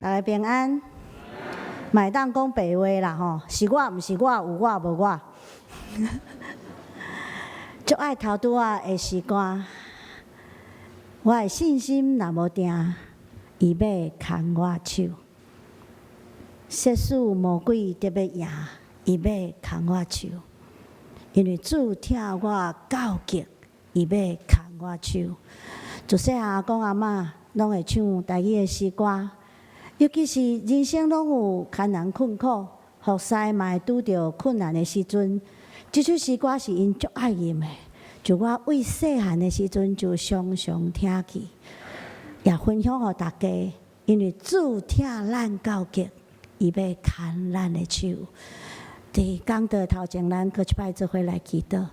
大家平安，嘛會當講白話啦吼，是我，毋是我，有我無我。足愛頭拄仔的詩歌，我的信心若無定，伊欲牽我手；即使魔鬼得欲贏，伊欲牽我手。因為主疼我到極，伊欲牽我手。自細漢阿公阿嬤攏會唱台語的詩歌。尤其是人生攏有艱難困苦，服侍嘛會拄著困難的時陣，這首詩歌是𪜶足愛吟的。就我為細漢的時陣就常常聽去，也分享予大家。因為主疼咱到極，伊欲牽咱的手。佇講道頭前，咱閣一擺做伙來祈禱。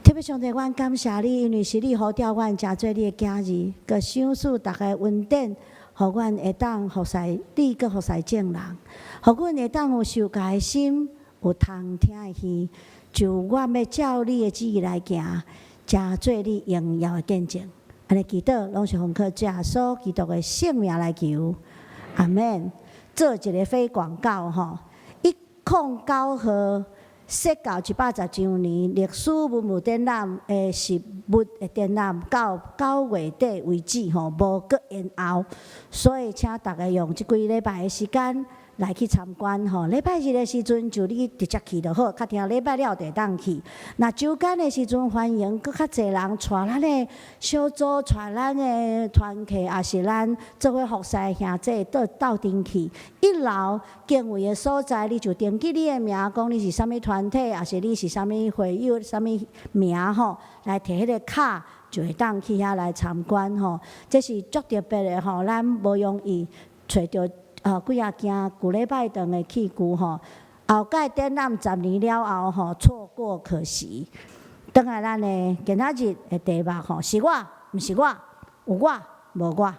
天父上帝，阮感謝你，因為是你呼召阮成做你的囝兒，閣賞賜逐个恩典。予阮會當服侍你，閣服侍眾人，予阮會當有受教的心，有通聽的耳，就阮欲照你的旨意來行，成做你榮耀的見證。按呢祈禱，攏是奉靠主耶穌基督的聖名來求，阿門。做一个非廣告吼，109號設到110週年歷史文物展覽的實物的展覽，到9月底為止吼，無閣延後，所以請大家用這幾禮拜的時間來去參觀吼。禮拜日的時陣就你直接去就好，較聽禮拜了就會當去。若週間的時陣，歡迎閣較濟人帶咱的小組，帶咱的團契，抑是咱做伙服侍兄弟倒鬥陣去。一樓敬畏的所在，你就登記你的名，講你是啥物團體，抑是你是啥物會友，啥物名吼，來提彼个卡，就會當去遐來參觀吼。這是足特別的吼，咱無容易揣著幾仔件舊禮拜堂的器具吼。後蓋展覽10年了後吼，錯過可惜。轉來咱的今仔日的題目吼，是我，毋是我，有我，無我。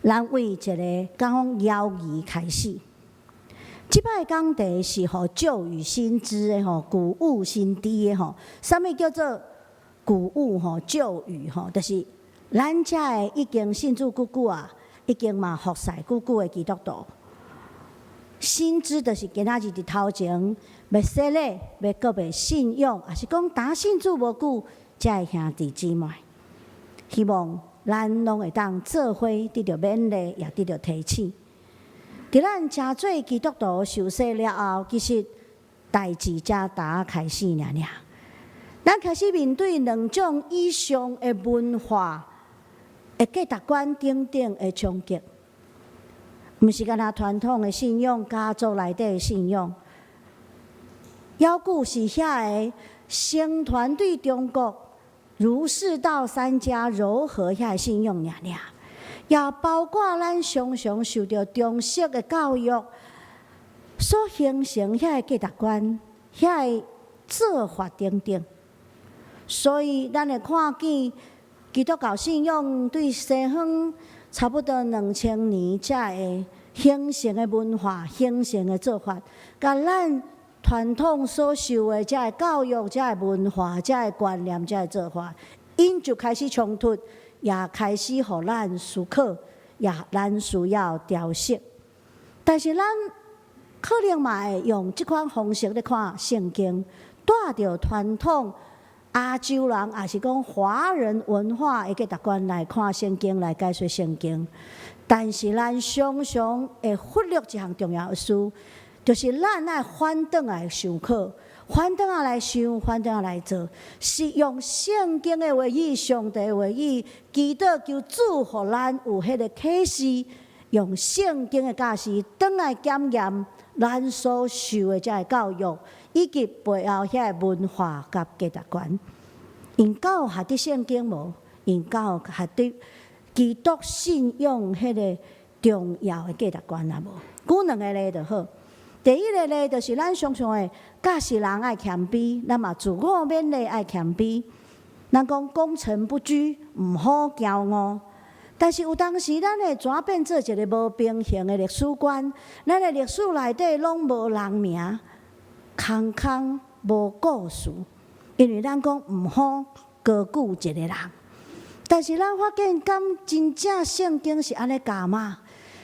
咱為一个講謠言開始。這擺講題是予舊語新知的吼，古物新知的吼。啥物叫做古物吼？舊語吼，就是咱遮的已經信主久久啊，已經嘛服侍久久的基督徒。新知就是今仔日佇頭前欲洗禮、欲告別信仰，抑是講剛信主無久，遮的兄弟姊妹，希望咱攏會當做伙得著勉勵，也得著提醒。佇咱成做基督徒受洗了後，其實代誌才拄開始爾爾。咱開始面對兩種以上的文化的價值觀等等的衝擊，毋是干焦傳統的信仰、家族內底的信仰，猶閣是遐个僧團對中國儒釋道三家糅合遐个信仰爾爾，也包括咱常常受著中式的教育所形成遐个價值觀、遐个做法等等。所以，咱會看見基督教信仰對西方差不多2000年才會形成的文化、形成的做法，佮咱傳統所受的這个教育、這个文化、這个觀念、這个做法，𪜶就開始衝突，也開始予咱思考，也咱需要調適。但是咱可能嘛會用這款方式咧看聖經，帶著傳統亞洲人，抑是講華人文化的價值觀來看聖經，來解說聖經。但是咱常常會忽略一項重要的事，就是咱愛反轉來想考，反轉來想，反轉來做，是用聖經的話語、上帝的話語，祈禱求主予咱有彼个啟示，用聖經的教示，轉來檢驗咱所受的這个教育，以及背後遐个文化佮價值觀。𪜶敢有合佇聖經無？𪜶敢有合佇基督信仰彼个重要的價值觀啊無？舉兩个例就好。第一个例就是咱常常會教示人愛謙卑，咱嘛自我勉勵愛謙卑。咱講功成不居，毋好驕傲。但是有當時，咱會轉變做一个無平衡的歷史觀，咱的歷史內底攏無人名，空空無故事，因為咱講毋好高舉一个人。但是咱發現，敢真正聖經是按呢教嗎？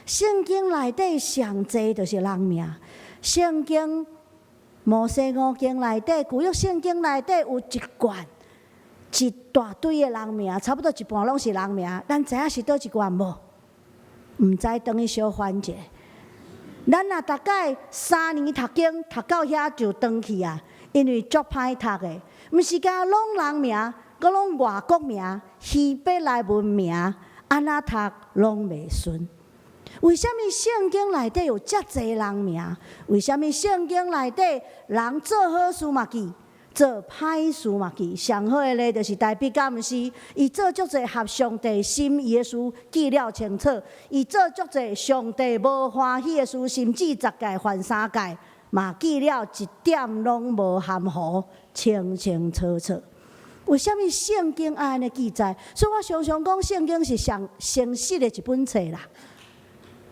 聖經內底上濟就是人名。聖經摩西五經內底，舊約聖經內底有一卷一大堆的人名，差不多一半攏是人名。咱知影是佗一卷無？毋知，轉去小翻一下。咱若逐擺3年讀經，讀到遐就轉去啊，因為足歹讀的，毋是干攏人名，閣攏外國名、希伯來文名，按怎讀攏袂順。為啥物聖經內底有遮濟人名？為啥物聖經內底人做好事嘛記，做歹事嘛記？上好的例就是大衛，敢毋是？伊做足濟合上帝心意的事，記了清楚；伊做足濟上帝無歡喜的事，甚至十誡犯三誡，嘛記了一點攏無含糊，清清楚楚。為啥物聖經愛按呢記載？所以我常常講，聖經是上誠實的一本冊啦。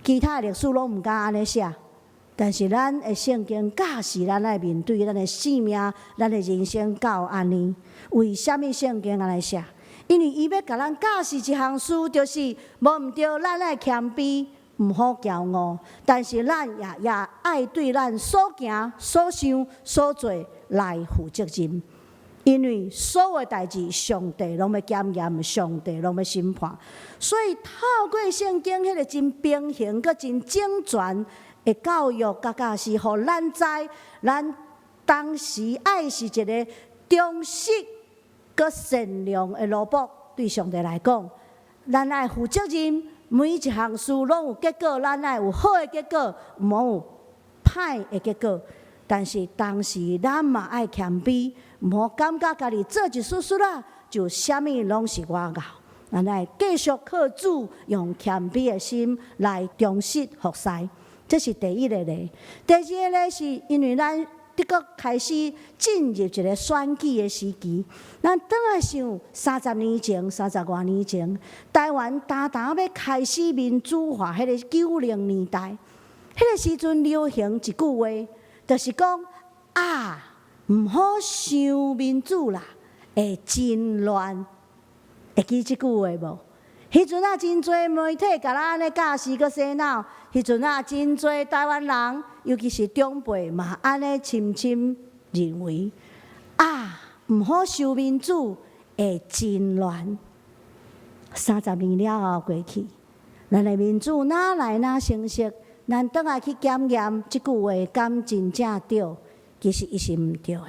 其他的歷史攏毋敢按呢寫，但是咱的聖經教示咱愛面對咱的性命、咱的人生到按呢。為啥物聖經按呢寫？因為伊欲共咱教示一項事，就是無毋對，咱愛謙卑，毋好驕傲。但是咱也愛對咱所行、所想、所做來負責任。因為所有代誌，上帝攏欲檢驗，上帝攏欲審判。所以透過聖經彼个真平衡、閣真整全的教育，佮教示，予咱知，咱當時愛是一个忠實、閣善良的奴僕。對上帝來講，咱愛負責任，每一項事攏有結果，咱愛有好的結果，毋好有歹的結果。但是當時咱嘛愛謙卑，毋好感覺家己做一絲絲仔，就啥物攏是我𠢕。咱愛繼續靠主，用謙卑的心來忠實服侍。這是第一个例。第二个例是因為咱的確開始進入一个選舉的時期。咱轉來想30年前、30外年前，台灣焦焦欲開始民主化，彼个90年代，彼个時陣流行一句話，就是講啊，毋好傷民主啦，會真亂。會記這句話無？彼陣啊，真濟媒體共咱按呢教示閣洗腦。彼陣啊，真濟台灣人，尤其是長輩嘛，按呢深深認為啊，毋好傷民主，會真亂。30年了後過去，咱的民主哪來哪成熟？咱轉來去檢驗這句話，敢真正對？其實伊是毋對的，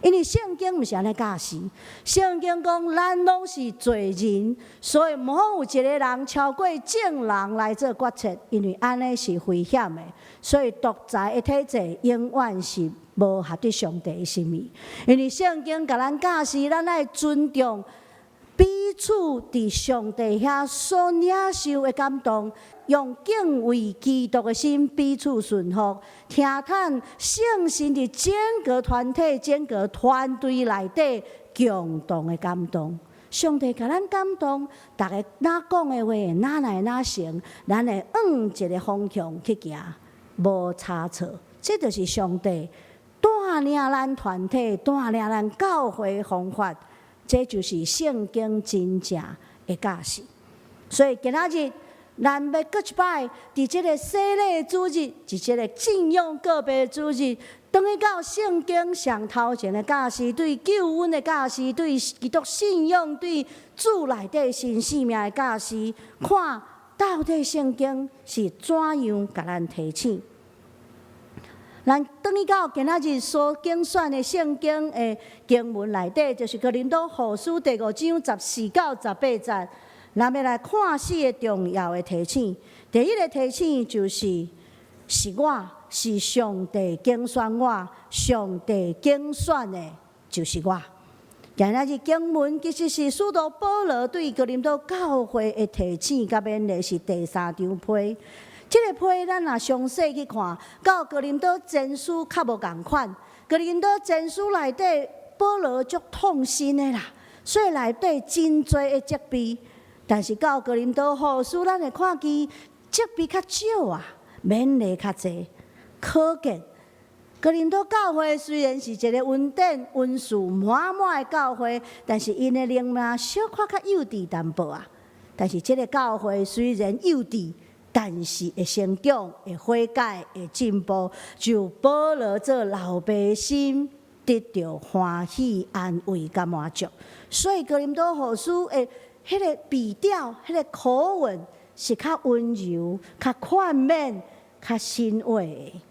因為聖經毋是按呢教示。聖經講咱攏是罪人，所以毋好有一个人超過眾人來做決策，因為按呢是危險的。所以獨裁的體制永遠是無合佇上帝的心意。因為聖經共咱教示，咱愛尊重彼此佇上帝遐所領受的感動，用敬畏基督的心彼此順服，聽趁聖神佇整個團體、整個團隊內底共同的感動。上帝共咱感動，逐个若講的話，哪來哪成，咱會按一个方向去行，無差錯。這就是上帝帶領咱團體、帶領咱教會的方法。這就是聖經真正的教示。所以今仔日，咱欲閣一擺，佇這个洗禮主日，佇這个信仰告別主日，轉去到聖經上頭前的教示，對救恩的教示，對基督信仰、對主內底新生命的教示，看到底聖經是怎樣共咱提醒。咱轉去到今仔日所揀選的聖經的經文內底，就是哥林多後書第五章14到18節。咱欲來看四个重要的提醒。第一个提醒就是，是我是上帝揀選我，上帝揀選的就是我。今仔日經文其實是使徒保羅對哥林多教會的提醒，佮勉勵是第三張批。這个批咱若詳細去看，佮哥林多前書較無仝款。哥林多前書內底，保羅足痛心的啦，所以內底真濟的責備。但是到哥林多後書，咱會看見責備較少啊，勉勵較濟。可見哥林多教會雖然是一个恩典恩賜滿滿的教會，但是𪜶的靈命小可較幼稚淡薄啊。但是這个教會雖然幼稚，但是會成長、會悔改、會進步，就保羅做老爸心得著歡喜、安慰佮滿足。所以哥林多後書的彼个筆調、彼个口吻是較溫柔、較勸勉、較欣慰的。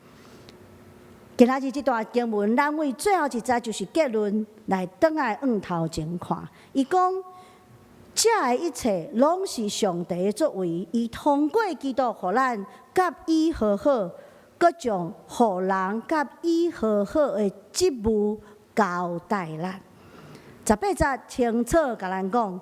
今仔日這段經文，咱為最後一節就是結論，來轉來向頭前看。伊講，這的一切攏是上帝的作為，伊通過基督，予咱佮伊和好，閣將予人佮伊和好的職務交代咱。18節清楚共咱講，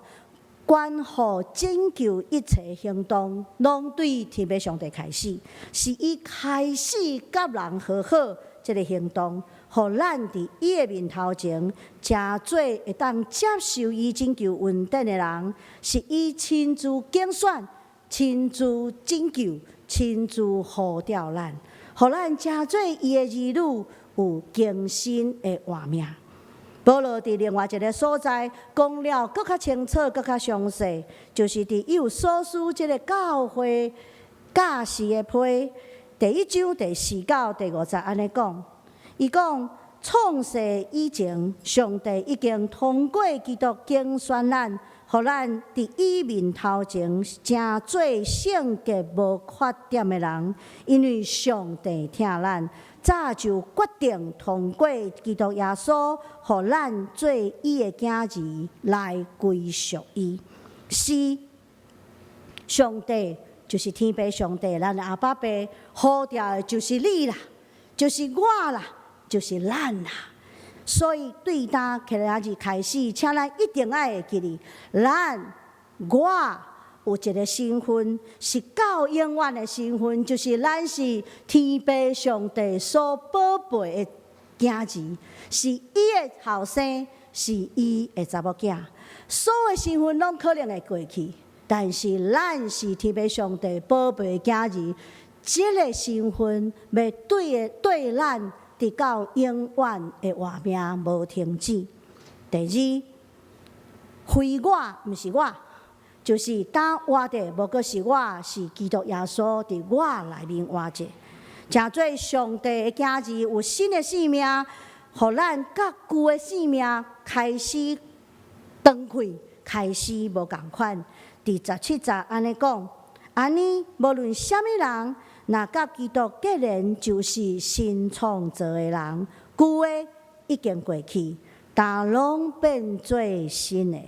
關乎拯救一切行動，攏對天父上帝開始，是伊開始佮人和好這个行動，予咱佇伊的面頭前，成做會當接受伊拯救恩典的人，是伊親自揀選、親自拯救、親自呼召咱，予咱成做伊的兒女，有更新的活命。保羅佇另外一个所在講了，閣較清楚、閣較詳細，就是佇以弗所書這个教會教示的批第一章第四到第五節按呢講，伊講創世以前，上帝已經通過基督揀選咱，予咱佇伊面頭前成做聖潔無缺點的人，因為上帝疼咱，早就決定通過基督耶穌，予咱做伊的囝兒來歸屬伊。是上帝，就是天父上帝，咱的阿爸父呼召的就是你啦，就是我啦，就是咱啦。所以對今仔日開始，請咱一定愛會記得，咱我有一个身份，是到永遠的身份，就是咱是天父上帝所寶貝的囝兒，是伊的後生，是伊的查某囝。所有身份攏可能會過去，但是咱是天父上帝寶貝的囝兒，這个身份欲對的對咱，直到永遠的活命無停止。第二，非我，毋是我，就是當活的，無閣是我，是基督耶穌佇我內面活著。成做上帝的囝兒，有新的生命，予咱佮舊的生命開始斷開，開始無仝款。佇17節按呢講，按呢無論啥物人，若佮基督結連，就是新創造的人，舊的已經過去，但攏變做新的。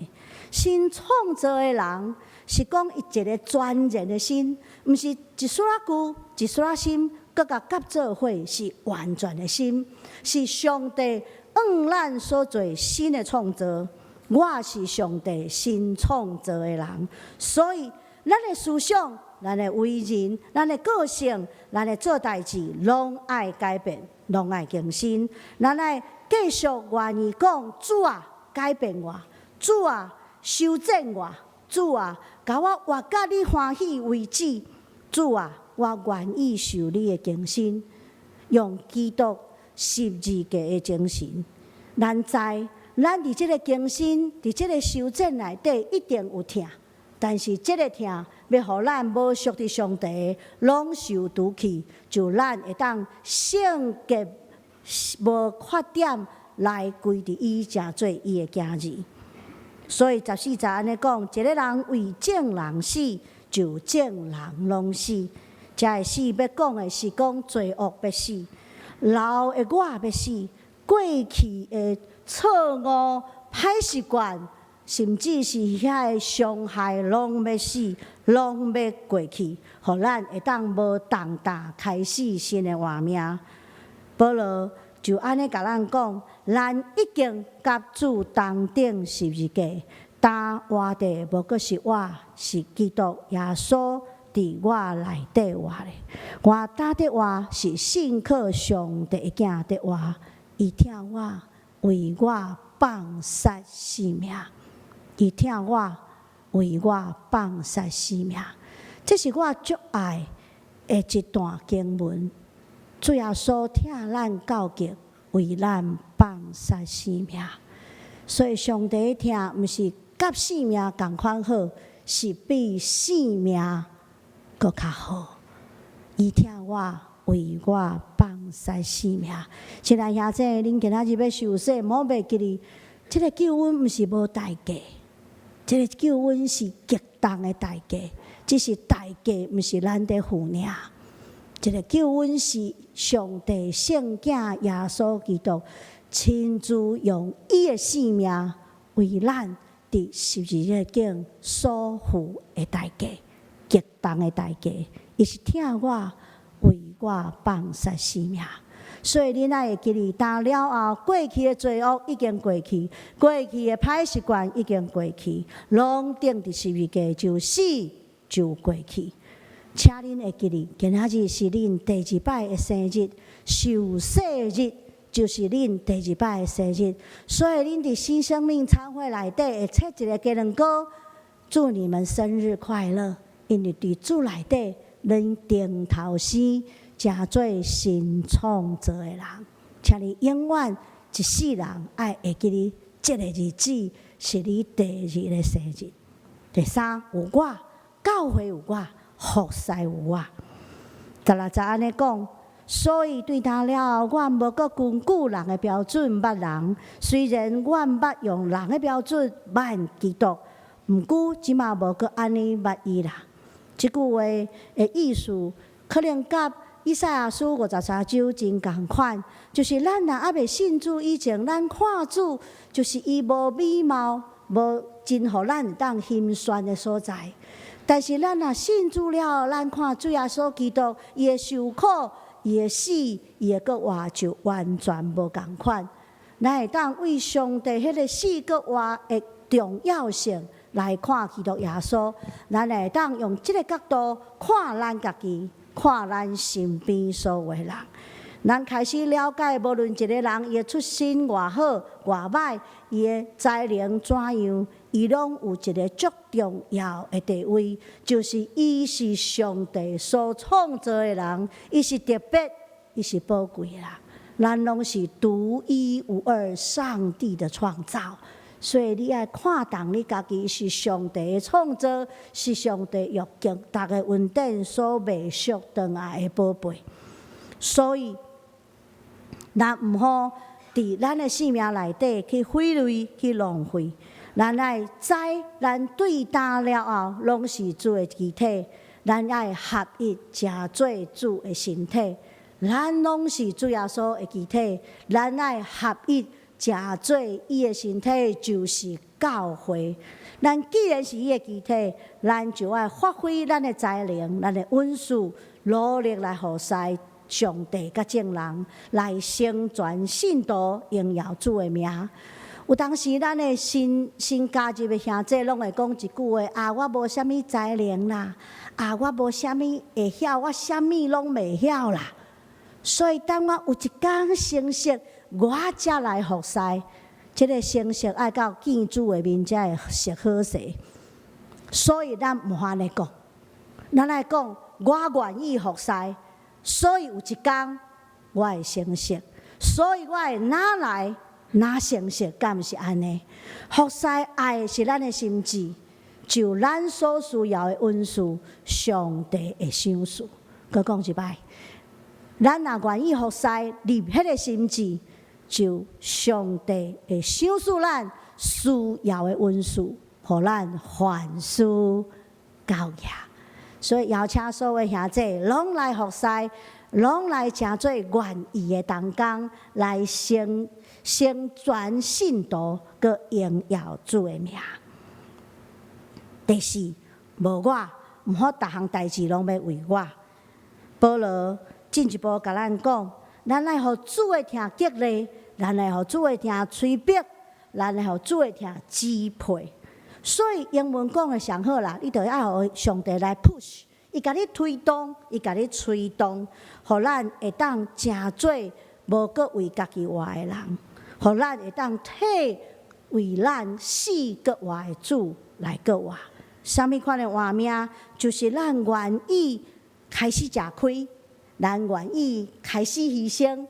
新創造的人是講伊一个全然的新，毋是一絲仔舊，一絲仔新，閣共夾做伙，是完全的新，是上帝按咱所做新的創造。我是上帝新創造的人，所以咱的思想、咱的為人、咱的個性、咱的做代誌，攏愛改變，攏愛更新。咱愛繼續願意講：主啊，改變我；主啊，修正我；主啊，共我活甲你歡喜為止。主啊，我願意受你的更新，用基督十字架的精神。咱知，咱佇這个更新、佇這个修正內底一定有疼，但是這个疼欲予咱無屬佇上帝，攏受除去，就咱會當聖潔無缺點來歸佇伊，成做伊的囝兒。所以14節按呢講，一个人為眾人死，就眾人攏死。這个死欲講的是講罪惡欲死，老的我欲死，過去的錯誤、歹習慣，甚至是遐个傷害，攏欲死，攏欲過去，予咱會當無重擔開始新的活命。保羅就按呢共咱講，咱已經佮主同釘十字架，當活的無閣是我，是基督耶穌佇我內底活的。我當得活是信靠上帝的囝得活，伊疼我，為我放捨性命，伊疼我，為我放捨性命。這是我足愛的一段經文。主耶穌疼咱到極，為咱放捨性命。所以上帝的疼，毋是佮性命仝款好，是比性命閣較好。伊疼我，為我放捨性命。親愛兄姊，恁今仔日欲受洗，毋好袂記得，這个救恩毋是無代價，這个救恩是極重的代價，只是代價毋是咱佇付爾。這个救恩是上帝聖子耶穌基督親自用伊的性命為咱佇十字架頂所付的代價，極重的代價。伊是疼我，為我放捨性命。所以恁愛會記得，當了後過去的罪惡已經過去，過去的歹習慣已經過去，攏釘佇十字架就死就過去。請恁會記得，今仔日是恁第二擺的生日，受洗日就是恁第二擺的生日。所以恁佇新生命餐會內底會切一个雞卵糕，祝你們生日快樂。因為佇主內底，恁重頭生，成做新創造的人。請你永遠一世人愛會記得，這个日子是你第二个生日。第三有我，教會有我，服侍有我。16節按呢講，所以對今了後，我無閣根據人的標準捌人，雖然我毋捌用人的標準捌基督，毋過這馬無閣按呢捌伊啦。這句話的意思，可能佮以賽亞書53章真仝款，就是咱若猶未信主以前，咱看主就是伊無美貌，無真予咱會當欣賞的所在。但是咱若信主了後，咱看主耶穌基督，伊的受苦、伊的死、伊的復活，就完全無仝款。咱會當為上帝彼个死閣活的重要性來看基督耶穌，咱會當用這个角度看咱家己，看咱身邊所有的人。咱開始了解，無論一个人伊的出身偌好偌䆀，伊的才能怎樣，伊攏有一个足重要的地位，就是伊是上帝所創造的人，伊是特別，伊是寶貴的人。咱攏是獨一無二上帝的創造，所以你愛看重你家己是上帝的創造，是上帝用極大的恩典所買贖轉來的寶貝。所以，咱毋好佇咱的生命內底去毀累、去浪費。咱愛知，咱對今了後，攏是主的肢體，咱愛合一，成做主的身體。咱攏是主耶穌的肢體，咱愛合一，成做伊的身體，就是教會。咱既然是伊的肢體，咱就愛發揮咱的才能、咱的恩賜，努力來服侍上帝佮眾人，來成全信徒，榮耀主的名。有當時咱的新新加入的兄弟攏會講一句話：啊，我無啥物才能啦，啊，我無啥物會曉，我啥物攏袂曉啦。所以等我有一工成熟，我才來服侍。這个成熟愛到見主的面才會熟好勢。所以咱毋好按呢講，咱愛講我願意服侍，所以有一工我會成熟，所以我會若來若成熟，敢毋是按呢？服侍愛的是咱的心志，就咱所需要的恩賜，上帝會賞賜。閣講一擺，咱若願意服侍，立彼个心志，就上帝會賞賜咱需要的恩賜，予咱凡事夠額。所以邀請所有兄弟攏來服侍，攏來成做願意的同工，來成成全信徒，閣榮耀主的名。第四，無我，毋好逐項代誌攏欲為我。保羅進一步共咱講，咱愛予主的疼激勵，咱愛予主的疼催逼，咱愛予主的疼支配。所以英文講的上好啦，你著愛予上帝來 push，伊共你推動，伊共你催動，予咱會當成做無閣為家己活的人，予咱會當替為咱死閣活的主來閣活。啥物款的活命？就是咱願意開始食虧，咱願意開始犧牲，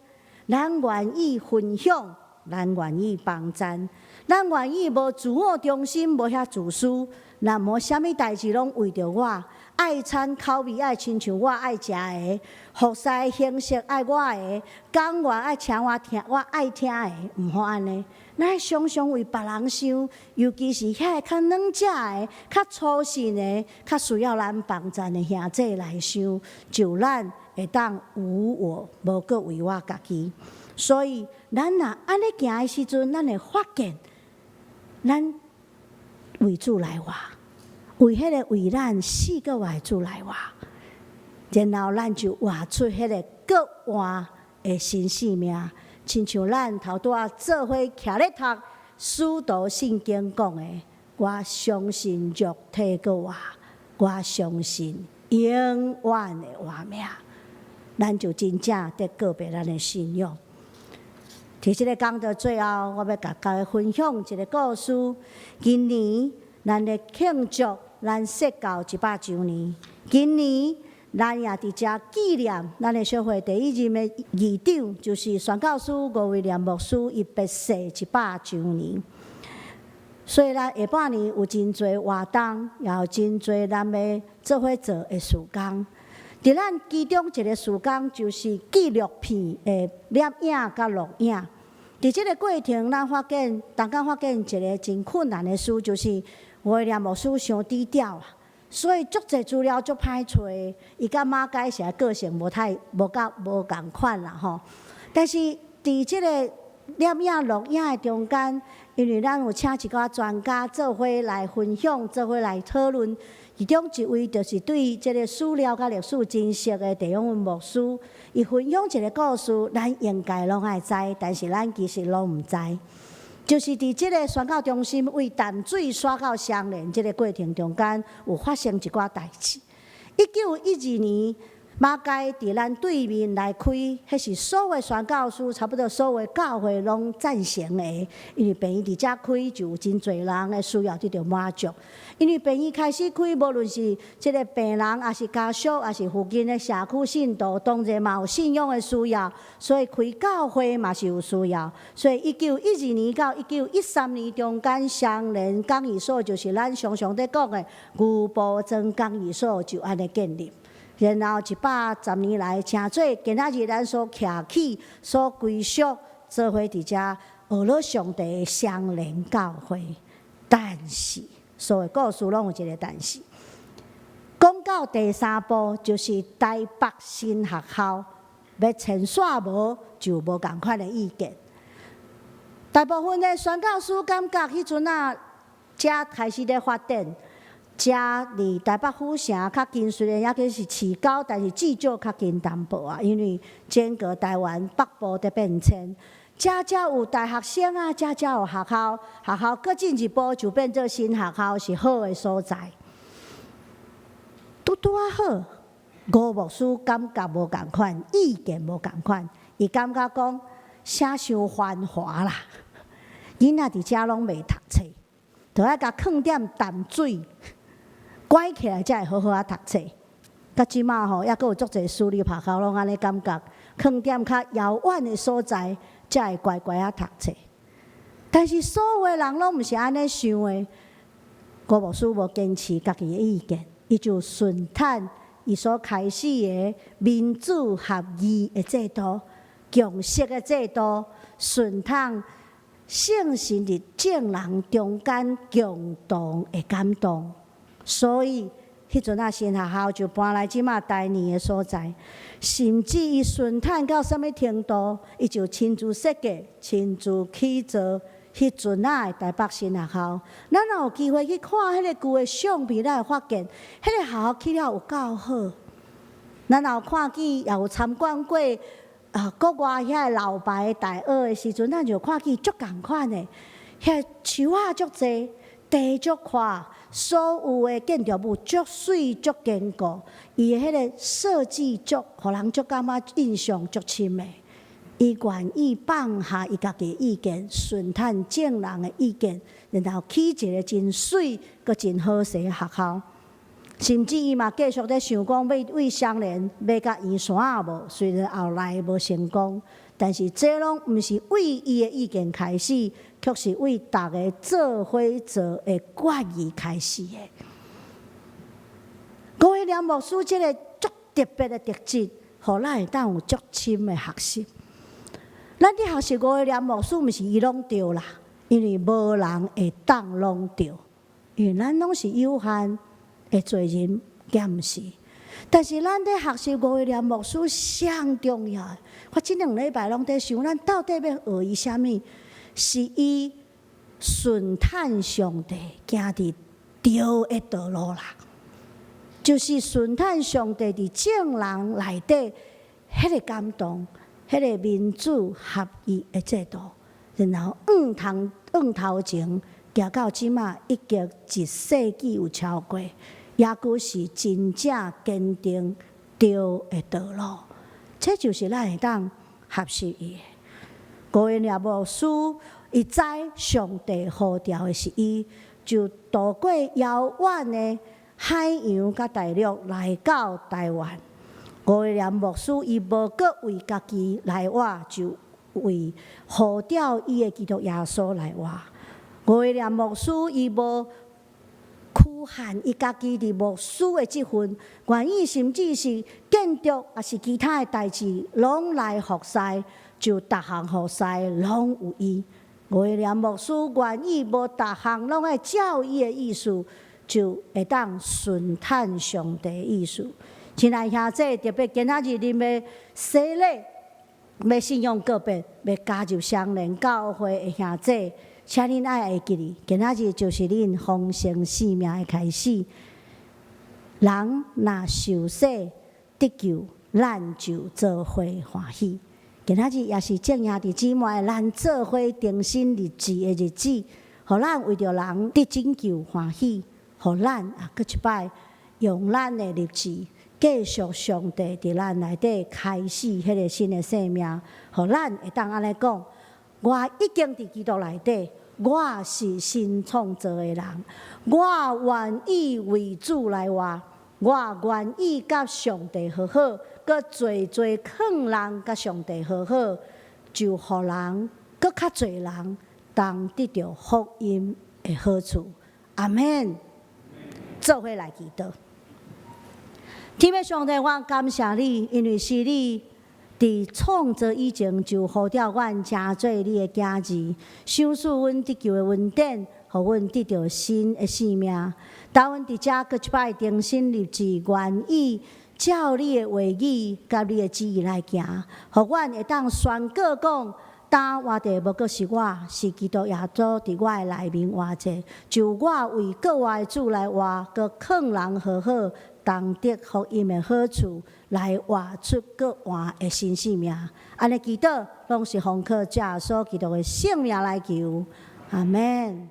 咱願意分享，咱願意幫贊，咱願意無自我中心，無遐自私，咱無啥物代誌攏為著我，愛餐口味愛親像我愛食的，服侍形式愛我的，講員愛請我聽我愛聽的，毋好按呢。咱愛常常為別人想，尤其是遐个較軟弱的、較粗心的、較需要咱幫贊的兄弟來想，就咱會當無我，無閣為我家己。所以，咱若按呢行的時陣，咱會發現，咱為主來活，為彼个為咱死閣活的主來活，然後咱就活出彼个閣活的新生命，親像咱頭拄仔做伙徛咧讀使徒信經講的，我相信肉體閣活，我相信永遠的活命，咱就真正得告別咱的信仰。佇這个講到最後，我欲共大家分享一个故事。今年咱咧慶祝咱設教100週年，今年咱也佇遮紀念咱的小會第一任的議長，就是宣教師吳威廉牧師，伊別逝100週年。所以咱下半年有真濟活動，也有真濟咱欲做伙做的事工。佇咱其中一个事工，就是紀錄片的攝影佮錄影。佇這个過程，咱發現，當間發現一个真困難的事，就是吳威廉牧師傷低調啊，所以足濟資料足歹揣。伊佮馬偕實在個性無太無佮無仝款啦吼。但是佇這个攝影錄影的中間，因為咱有請一寡專家做伙來分享，做伙來討論。其中一位就是對這个史料佮歷史真熟的鄭永文牧師，伊分享一个故事，咱應該攏愛知，但是咱其實攏毋知。就是佇這个宣教中心為淡水徙到雙連這个過程中間，有發生一寡代誌。1912年，馬偕佇咱對面來開，彼是所有宣教師，差不多所有教會攏贊成的，因為病院佇遮開，就有真濟人的需要得著滿足。因為病院開始開，無論是這个病人，抑是家屬，抑是附近的社區信徒，當然嘛有信仰的需要，所以開教會嘛是有需要。所以1912年到1913年中間，雙連講義所就是咱常常咧講的牛埔莊講義所，就按呢建立。然後110年來，成做今仔日咱所徛起、所歸屬、做伙佇遮學了上帝的雙連教會。但是，所有故事攏有一个但是。講到第三步，就是台北新學校欲遷徙無，就無仝款的意見。大部分的宣教師感覺，彼陣仔遮開始咧發展。遮離台北府城較近，雖然猶閣是市郊，但是至少較近淡薄仔，因為整個台灣北部佇變遷，遮遮有大學生啊，遮遮有學校，學校閣進一步就變做新學校，是好的所在。拄拄仔好，吳牧師感覺無仝款，意見無仝款，伊感覺講啥傷繁華啦，囡仔佇遮攏袂讀冊，著愛共囥踮淡水。關起來才會好好仔讀冊。到這馬吼，猶閣有足濟私立學校攏按呢感覺，囥踮較遙遠的所在，才會乖乖仔讀冊。但是所有的人攏毋是按呢想的。吳牧師無堅持家己的意見，伊就順趁伊所開始的民主合議的制度、共識的制度，順趁聖神佇眾人中間共同的感動。所以，彼陣仔新學校就搬來這馬台南的所在，甚至伊順趁到啥物程度，伊就親自設計、親自起造彼陣仔的台北新學校。咱若有機會去看彼个舊的相片，咱會發現，彼个學校起了有夠好。咱若有看見，也有參觀過啊，國外遐个老牌大學的時陣，咱就看見足仝款的，遐樹仔足濟，地足寬。所有的建築物足媠足堅固，伊的彼個設計足，予人足感覺印象足深的。伊願意放下伊家己的意見，順趁眾人的意見，然後起一个真媠、閣真好勢的學校。甚至伊嘛繼續咧想講，欲為雙連買甲圓山仔無？雖然後來無成功，但是這攏毋是為伊的意見開始，卻是為逐个做伙做的決議開始的。吳威廉牧師這个足特別的特質，予咱會當有足深的學習。咱佇學習吳威廉牧師，毋是伊攏對啦，因為無人會當攏對，因為咱攏是有限的罪人，敢毋是？但是咱佇學習吳威廉牧師上重要的，我這兩禮拜攏佇想，咱到底欲學伊啥物？是伊順趁上帝行佇對的道路啦，就是順趁上帝佇眾人內底彼个感動，彼个民主合一的制度，然後向頭前行到這馬已經一世紀有超過，猶閣是真正堅定對的道路。這就是咱會當學習伊的。吳威廉牧師，伊知上帝呼召的是伊，就渡過遙遠的海洋佮大陸來到台灣。吳威廉牧師伊無閣為家己來活，就為呼召伊的基督耶穌來活。吳威廉牧師伊無局限伊家己佇牧師的職份，願意甚至是建築，抑是其他的代誌，攏來服侍，就逐項服侍攏有伊。吳威廉牧師願意無逐項攏愛照伊的意思，就會當順趁上帝意思。親愛兄弟，特別今仔日恁欲洗禮，欲信仰告別，欲加入雙連教會的兄弟，請恁愛會記得，今仔日就是恁豐盛生命的開始。人若受洗得救，咱就做伙歡喜。今仔日也是眾兄弟姊妹咱做伙重新立志的日子，予咱為著人得拯救歡喜，予咱啊，閣一擺用咱的立志，繼續上帝佇咱內底開始彼个新的生命，予咱會當按呢講：我已經佇基督內底，我是新創造的人，我願意為主來活，我願意佮上帝和好，閣濟濟勸人佮上帝和好，就予人閣較濟人當得著福音的好處。阿們。做伙來祈禱。天父上帝，我感謝你，因為是你佇創造以前就呼召阮成做你的囝兒，賞賜阮得救的恩典，予阮得著新的生命。當阮佇遮閣一擺重新立志，願意照你的話語佮你的旨意來行，予阮會當宣告講：當活的無閣是我，是基督耶穌佇我的內面活著。就我為閣活的主來活，閣勸人和好，同得福音的好處，來活出閣活的新生命。按呢祈禱，攏是奉靠主耶穌基督的聖名來求，阿們。